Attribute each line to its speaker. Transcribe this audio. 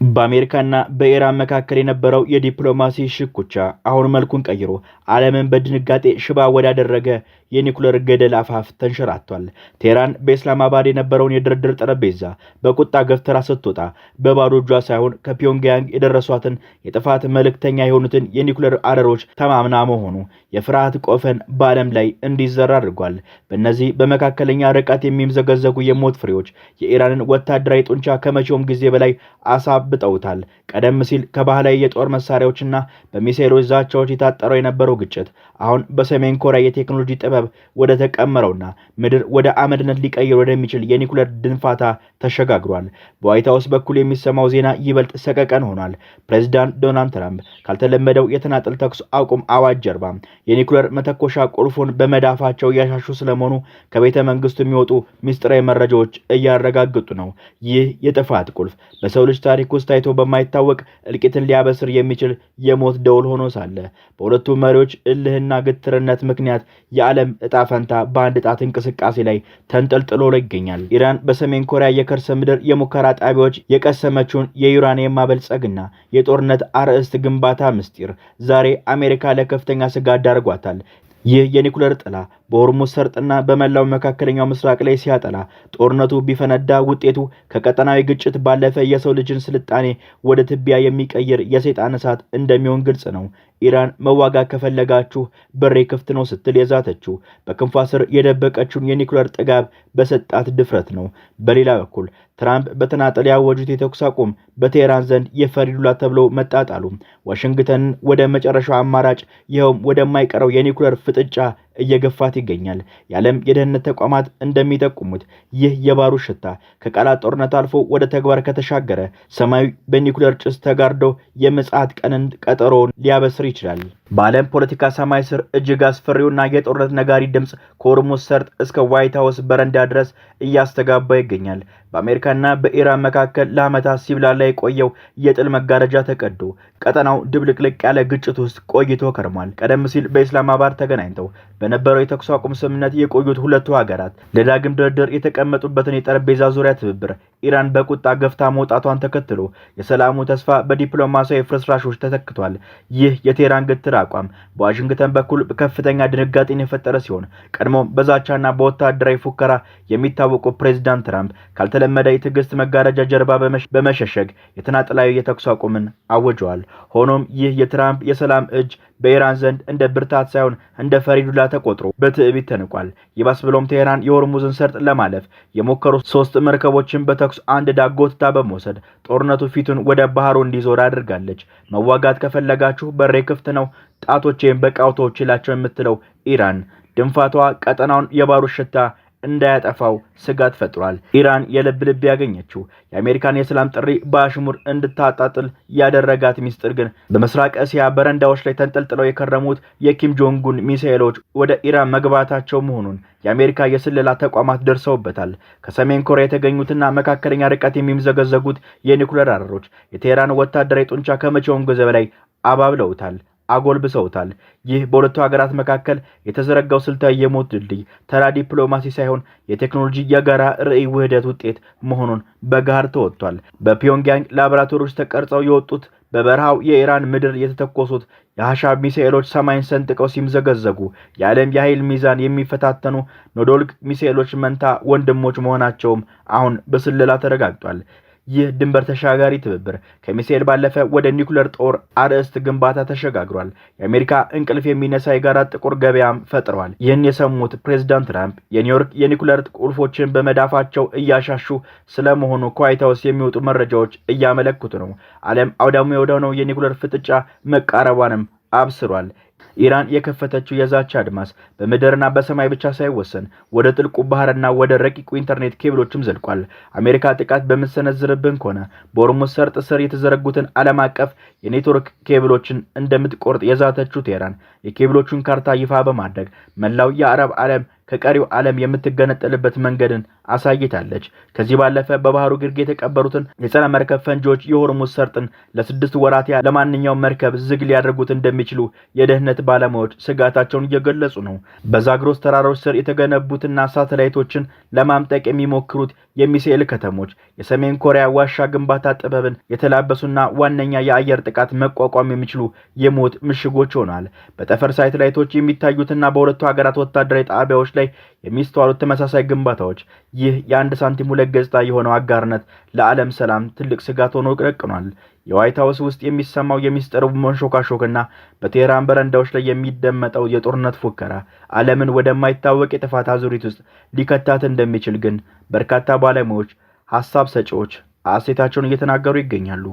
Speaker 1: በአሜሪካና በኢራን መካከል የነበረው የዲፕሎማሲ ሽኩቻ አሁን መልኩን ቀይሮ ዓለምን በድንጋጤ ሽባ ወዳደረገ የኒኩለር ገደል አፋፍ ተንሸራቷል። ቴህራን በኢስላማባድ የነበረውን የድርድር ጠረጴዛ በቁጣ ገፍትራ ስትወጣ በባዶ እጇ ሳይሆን ከፒዮንግያንግ የደረሷትን የጥፋት መልእክተኛ የሆኑትን የኒኩለር አረሮች ተማምና መሆኑ የፍርሃት ቆፈን በዓለም ላይ እንዲዘራ አድርጓል። በእነዚህ በመካከለኛ ርቀት የሚምዘገዘጉ የሞት ፍሬዎች የኢራንን ወታደራዊ ጡንቻ ከመቼውም ጊዜ በላይ አሳብጠውታል። ቀደም ሲል ከባህላዊ የጦር መሳሪያዎችና በሚሳኤሎች ዛቻዎች የታጠረው የነበረው ግጭት አሁን በሰሜን ኮሪያ የቴክኖሎጂ ጥበብ ወደ ተቀመረውና ምድር ወደ አመድነት ሊቀይር ወደሚችል የኒኩለር ድንፋታ ተሸጋግሯል። በዋይት ሀውስ በኩል የሚሰማው ዜና ይበልጥ ሰቀቀን ሆኗል። ፕሬዚዳንት ዶናልድ ትራምፕ ካልተለመደው የተናጠል ተኩስ አቁም አዋጅ ጀርባ የኒኩለር መተኮሻ ቁልፉን በመዳፋቸው እያሻሹ ስለመሆኑ ከቤተ መንግስቱ የሚወጡ ሚስጥራዊ መረጃዎች እያረጋገጡ ነው። ይህ የጥፋት ቁልፍ በሰው ልጅ ታሪክ ውስጥ ታይቶ በማይታወቅ እልቂትን ሊያበስር የሚችል የሞት ደውል ሆኖ ሳለ በሁለቱ መሪዎች እልህና ግትርነት ምክንያት የዓለም እጣ ፈንታ በአንድ ጣት እንቅስቃሴ ላይ ተንጠልጥሎ ይገኛል። ኢራን በሰሜን ኮሪያ የከርሰ ምድር የሙከራ ጣቢያዎች የቀሰመችውን የዩራኒየም ማበልጸግና የጦርነት አርዕስት ግንባታ ምስጢር ዛሬ አሜሪካ ለከፍተኛ ስጋት ዳርጓታል። ይህ የኒኩለር ጥላ በሆርሙዝ ሰርጥና በመላው መካከለኛው ምስራቅ ላይ ሲያጠላ ጦርነቱ ቢፈነዳ ውጤቱ ከቀጠናዊ ግጭት ባለፈ የሰው ልጅን ስልጣኔ ወደ ትቢያ የሚቀይር የሰይጣን እሳት እንደሚሆን ግልጽ ነው። ኢራን መዋጋት ከፈለጋችሁ በሬ ክፍት ነው ስትል የዛተችው በክንፏ ስር የደበቀችውን የኒኩለር ጥጋብ በሰጣት ድፍረት ነው። በሌላ በኩል ትራምፕ በተናጠል ያወጁት የተኩስ አቁም በቴህራን ዘንድ የፈሪ ዱላ ተብሎ መጣጣሉ ዋሽንግተንን ወደ መጨረሻው አማራጭ ይኸውም ወደማይቀረው የኒኩለር ፍጥጫ እየገፋት ይገኛል። የዓለም የደህንነት ተቋማት እንደሚጠቁሙት ይህ የባሩድ ሽታ ከቃላት ጦርነት አልፎ ወደ ተግባር ከተሻገረ ሰማዩ በኒኩለር ጭስ ተጋርዶ የምጽአት ቀንን ቀጠሮውን ሊያበስር ይችላል። በዓለም ፖለቲካ ሰማይ ስር እጅግ አስፈሪውና የጦርነት ነጋሪ ድምፅ ከሆርሙዝ ሰርጥ እስከ ዋይት ሀውስ በረንዳ ድረስ እያስተጋባ ይገኛል። በአሜሪካና በኢራን መካከል ለዓመታት ሲብላላ የቆየው የጥል መጋረጃ ተቀዶ ቀጠናው ድብልቅልቅ ያለ ግጭት ውስጥ ቆይቶ ከርሟል። ቀደም ሲል በኢስላማባድ ተገናኝተው በነበረው የተኩስ አቁም ስምምነት የቆዩት ሁለቱ ሀገራት ለዳግም ድርድር የተቀመጡበትን የጠረጴዛ ዙሪያ ትብብር ኢራን በቁጣ ገፍታ መውጣቷን ተከትሎ የሰላሙ ተስፋ በዲፕሎማሲያዊ ፍርስራሾች ተተክቷል። ይህ የቴህራን ግትር አቋም በዋሽንግተን በኩል ከፍተኛ ድንጋጤን የፈጠረ ሲሆን ቀድሞ በዛቻና በወታደራዊ ፉከራ የሚታወቁ ፕሬዚዳንት ትራምፕ ካልተለመደ የትዕግስት መጋረጃ ጀርባ በመሸሸግ የተናጠላዊ የተኩስ አቁምን አውጀዋል። ሆኖም ይህ የትራምፕ የሰላም እጅ በኢራን ዘንድ እንደ ብርታት ሳይሆን እንደ ፈሪ ዱላ ተቆጥሮ በትዕቢት ተንቋል። ይባስ ብሎም ቴህራን የሆርሙዝን ሰርጥ ለማለፍ የሞከሩ 3 መርከቦችን በተኩስ አንድ ዳጎትታ በመውሰድ ጦርነቱ ፊቱን ወደ ባህሩ እንዲዞር አድርጋለች። መዋጋት ከፈለጋችሁ በሬ ክፍት ነው፣ ጣቶቼን በቃውቶች ይላቸው የምትለው ኢራን ድንፋቷ ቀጠናውን የባሩድ ሽታ እንዳያጠፋው ስጋት ፈጥሯል። ኢራን የልብ ልብ ያገኘችው የአሜሪካን የሰላም ጥሪ በአሽሙር እንድታጣጥል ያደረጋት ሚስጥር ግን በምስራቅ እስያ በረንዳዎች ላይ ተንጠልጥለው የከረሙት የኪም ጆንጉን ሚሳኤሎች ወደ ኢራን መግባታቸው መሆኑን የአሜሪካ የስለላ ተቋማት ደርሰውበታል። ከሰሜን ኮሪያ የተገኙትና መካከለኛ ርቀት የሚምዘገዘጉት የኒኩለር አረሮች የቴህራን ወታደራዊ ጡንቻ ከመቼውም ጊዜ በላይ አባብለውታል፣ አጎልብሰውታል። ይህ በሁለቱ ሀገራት መካከል የተዘረጋው ስልታዊ የሞት ድልድይ ተራ ዲፕሎማሲ ሳይሆን የቴክኖሎጂ የጋራ ርዕይ ውህደት ውጤት መሆኑን በገሃድ ተወጥቷል። በፒዮንግያንግ ላቦራቶሪዎች ተቀርጸው የወጡት በበረሃው የኢራን ምድር የተተኮሱት የሐሻብ ሚሳኤሎች ሰማይን ሰንጥቀው ሲምዘገዘጉ የዓለም የኃይል ሚዛን የሚፈታተኑ ኖዶልግ ሚሳኤሎች መንታ ወንድሞች መሆናቸውም አሁን በስለላ ተረጋግጧል። ይህ ድንበር ተሻጋሪ ትብብር ከሚሳኤል ባለፈ ወደ ኒኩለር ጦር አርዕስት ግንባታ ተሸጋግሯል። የአሜሪካ እንቅልፍ የሚነሳ የጋራ ጥቁር ገበያም ፈጥሯል። ይህን የሰሙት ፕሬዚዳንት ትራምፕ የኒውዮርክ የኒኩለር ቁልፎችን በመዳፋቸው እያሻሹ ስለመሆኑ ከዋይት ሀውስ የሚወጡ መረጃዎች እያመለክቱ ነው። ዓለም አውዳሚ ወደሆነው የኒኩለር ፍጥጫ መቃረቧንም አብስሯል። ኢራን የከፈተችው የዛቻ አድማስ በምድርና በሰማይ ብቻ ሳይወሰን ወደ ጥልቁ ባህርና ወደ ረቂቁ ኢንተርኔት ኬብሎችም ዘልቋል። አሜሪካ ጥቃት በምትሰነዝርብን ከሆነ በሆርሙዝ ሰርጥ ስር የተዘረጉትን ዓለም አቀፍ የኔትወርክ ኬብሎችን እንደምትቆርጥ የዛተችው ቴህራን የኬብሎቹን ካርታ ይፋ በማድረግ መላው የአረብ ዓለም ከቀሪው ዓለም የምትገነጠልበት መንገድን አሳይታለች። ከዚህ ባለፈ በባህሩ ግርጌ የተቀበሩትን የጸረ መርከብ ፈንጂዎች የሆርሙዝ ሰርጥን ለ6 ወራት ለማንኛውም መርከብ ዝግ ሊያደርጉት እንደሚችሉ የደህንነት ባለሙያዎች ስጋታቸውን እየገለጹ ነው። በዛግሮስ ተራሮች ስር የተገነቡትና ሳተላይቶችን ለማምጠቅ የሚሞክሩት የሚሳኤል ከተሞች የሰሜን ኮሪያ ዋሻ ግንባታ ጥበብን የተላበሱና ዋነኛ የአየር ጥቃት መቋቋም የሚችሉ የሞት ምሽጎች ሆነዋል። በጠፈር ሳተላይቶች የሚታዩትና በሁለቱ ሀገራት ወታደራዊ ጣቢያዎች ላይ የሚስተዋሉት ተመሳሳይ ግንባታዎች ይህ የአንድ ሳንቲም ሁለት ገጽታ የሆነው አጋርነት ለዓለም ሰላም ትልቅ ስጋት ሆኖ ደቅኗል። የዋይት ሀውስ ውስጥ የሚሰማው የሚስጥር መንሾካሾክና በቴህራን በረንዳዎች ላይ የሚደመጠው የጦርነት ፉከራ ዓለምን ወደማይታወቅ የጥፋት አዙሪት ውስጥ ሊከታት እንደሚችል ግን በርካታ ባለሙያዎች፣ ሀሳብ ሰጪዎች አስተያየታቸውን እየተናገሩ ይገኛሉ።